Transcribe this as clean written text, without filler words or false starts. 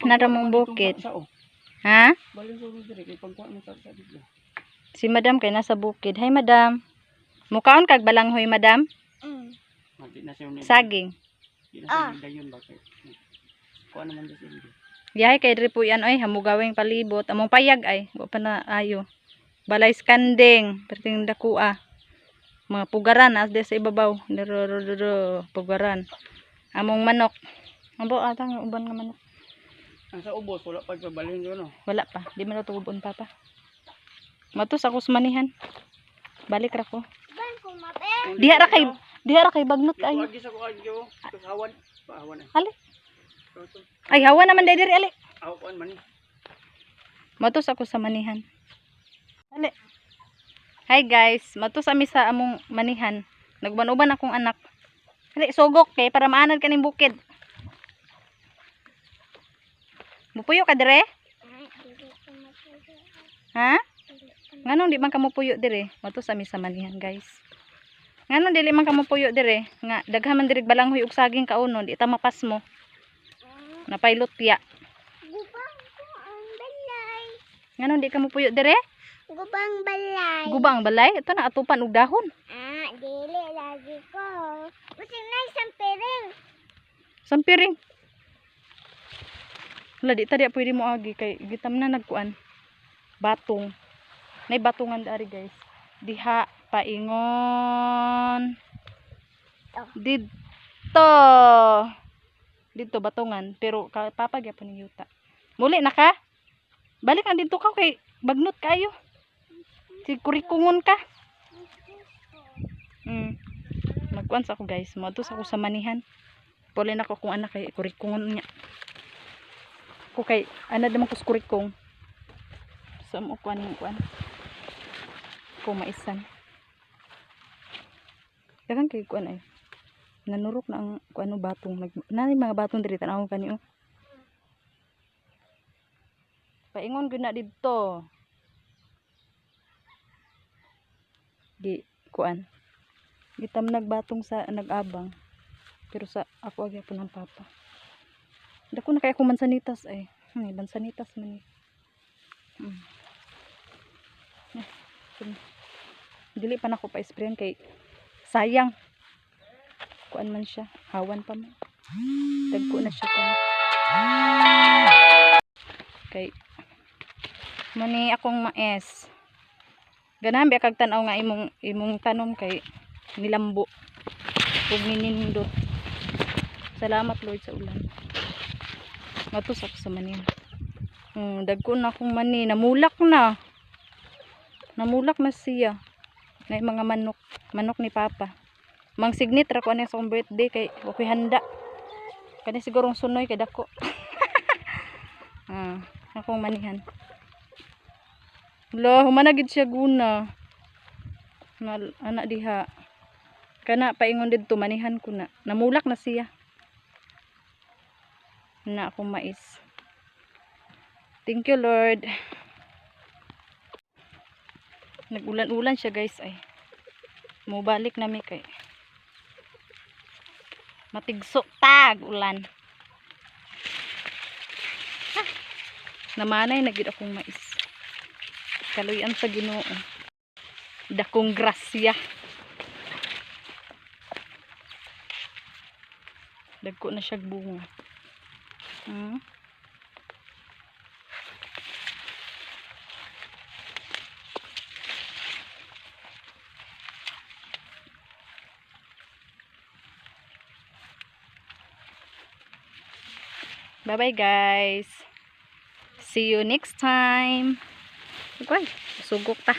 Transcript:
Nara mong bukid. Ha? Balin sa diri kay pagkuha ng sa dito. Si madam kay nasa bukid. Hi, madam. Mukaon kag balanghoy, madam? Di na siya ni. Saging. Di na siya ni dayon ba kay. Kuha naman sa hindi. Yahay kay diri po yan oy, hamugawing palibot. Among payag ay, wa pa na ayo. Balay skanding, perting dakua. Mga pugaran as sa ibabaw. Duro duro duro, pugaran. Among manok. Abo atang uban nga manok. Ang sa ubos wala pa balin doon, no. Wala pa, di man natubon papa. Matos ako sa manihan. Balik ra ko. Diha ra kay bagnot kayo. Agi sa ko kadyo, hawan, pahawan ay. Ali. Ay hawa naman diri ali. Ako kuan man ni. Matos ako sa manihan. Ali. Hi guys, matos ami sa among manihan. Nagban-uban akong anak. Ali, sugok kay para maanad kaning bukid. Mupuyo ka dire? Ha? Nganong di man ka mupuyo dire? Matos ami sa manihan, guys. Nganong dili man ka mupuyo dire? Nga daghan man diri balanghoy ug saging kaunon, di ta mapasmo. Napailot ya. Gubang ko ang balay. Nganong di ka mupuyo dire? Gubang balay. Guba ang balay, ito na atupan og dahon. Ah, dili lagi ko. Busing na isang piring. Sampiring. Wala, di ta di pwede mo agi kay gitam na nagkuan. Batong. Nay batungan dari, guys. Diha paingon. Didto. Didto batungan pero papa gyapon ning yuta. Muli na ka? Balik na didto ka kay bagnot kayo. Si kurikungon ka. Magkuan sa ako, guys. Moadto sa ako sa manihan. Puli na ko kung anak kay kurikungon niya. Ko kay ana naman ko sa kurikong. Sa mo kuan yung kuan. Ko maisan. Daghang kay kuan ay. Nanurok na ang kuan no batong nag na mga batong diri tan-awon kani oh. Paingon gyud na didto. Di kuan. Gitam nagbatong sa nag-abang. Pero sa ako agi po ng papa. Dako na kay ako mansanitas ay. Mansanitas man ni. Eh, sige. Dili pa nako pa-sprayan kay sayang. Kuan man siya, hawan pa man. Dagko na siya kuan. Kay mani akong mais. Ganahan biya kag tan-aw nga imong imong tanom kay nilambo ug ninindot. Salamat, Lord, sa ulan. Matos ako sa manin. Dagko na akong mani, namulak na. Namulak na siya. Na mga manok, manok ni papa. Mang signit ra ko ani sa akong birthday kay wa ko'y handa. Kani sigurong sunoy kay dako. Ah, akong manihan. Lo, humana gid siya guna. Na, ana diha. Kana paingon didto manihan ko na. Namulak na siya. Na akong mais. Thank you, Lord. Nag-ulan-ulan siya, guys, ay. Mubalik na mi kay matigso tag ulan. Ah, namanay na gid akong mais. Kaluyan sa Ginoo. Dakong grasya. Dagko na siya bunga. Bye-bye, guys. See you next time. Okay, sugok ta.